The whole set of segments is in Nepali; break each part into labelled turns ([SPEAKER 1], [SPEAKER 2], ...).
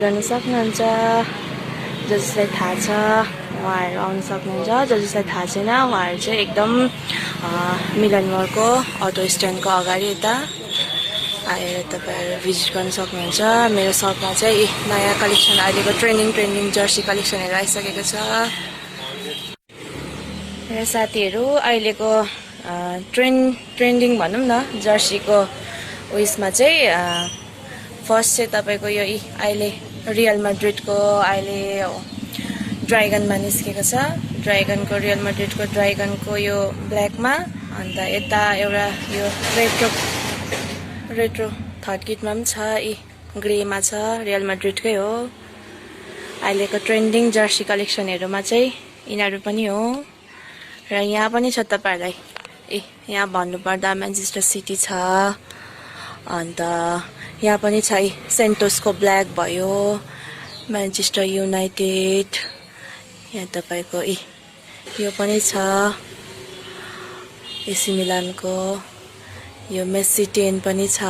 [SPEAKER 1] गर्न सक्नुहुन्छ जसलाई थाहा छ उहाँहरू आउन सक्नुहुन्छ जसलाई थाहा छैन उहाँहरू चाहिँ एकदम मिलन मोडको अटो स्ट्यान्डको अगाडि यता आएर तपाईहरु भिजिट गर्न सक्नुहुन्छ मेरो सपमा चाहिँ नयाँ कलेक्सन अहिलेको ट्रेन्डिङ जर्सी कलेक्सनहरु आइसकेको छ र साथीहरु अहिलेको ट्रेन्डिङ भनौं न जर्सीको उइसमा चाहिँ फर्स्ट चाहिँ तपाईको यो अहिले रियल मैड्रिडको अहिले ड्राइगनमा निस्केको छ ड्राइगनको रियल मैड्रिडको ड्राइगनको यो ब्ल्याकमा अन्त यता एउटा यो रेट्रो थर्ड किटमा पनि छ ग्रेमा छ रियल मैड्रिडकै हो अहिलेको ट्रेन्डिङ जर्सी कलेक्सनहरुमा चाहिँ यिनीहरु पनि हो र यहाँ पनि छ तपाईहरुलाई यहाँ भन्नुपर्दा म्यान्चेस्टर सिटी छ अन्त यहाँ पनि छ सेन्टोसको ब्ल्याक भयो म्यान्चेस्टर युनाइटेड यहाँ तपाईको यो पनि छ एसी मिलानको यो मेस्सी 10 पनि छ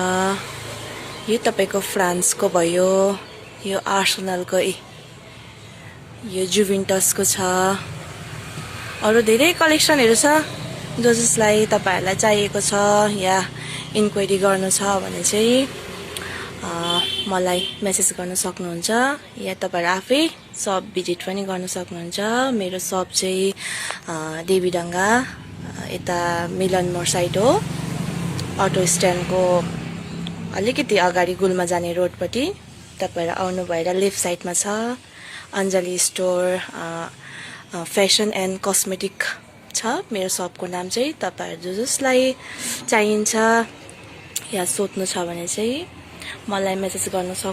[SPEAKER 1] यो तपाईको फ्रान्सको भयो यो आर्सेनलको यो जुभेन्टसको छ अरु धेरै कलेक्सनहरु छ जसलाई तपाईहरुलाई चाहिएको छ या इन्क्वायरी गर्नु छ भने चाहिँ मलाई मेसेज गर्न सक्नुहुन्छ या तपाईहरु आफै शप भिजिट पनि गर्न सक्नुहुन्छ मेरो शप चाहिँ देवीडंगा यता मिलन मोड साइड हो अटो स्ट्यान्डको अलिकति अगाडि गुल्मा जाने रोडपट्टि तपाईहरु आउनु भएर लेफ्ट साइडमा छ Anjali store fashion and cosmetic छ मेरो शपको नाम चाहिँ तपाईहरु जसलाई चाहिन्छ या सोध्नु छ भने चाहिँ मलाई मेसेज गर्न सक्नुहुन्छ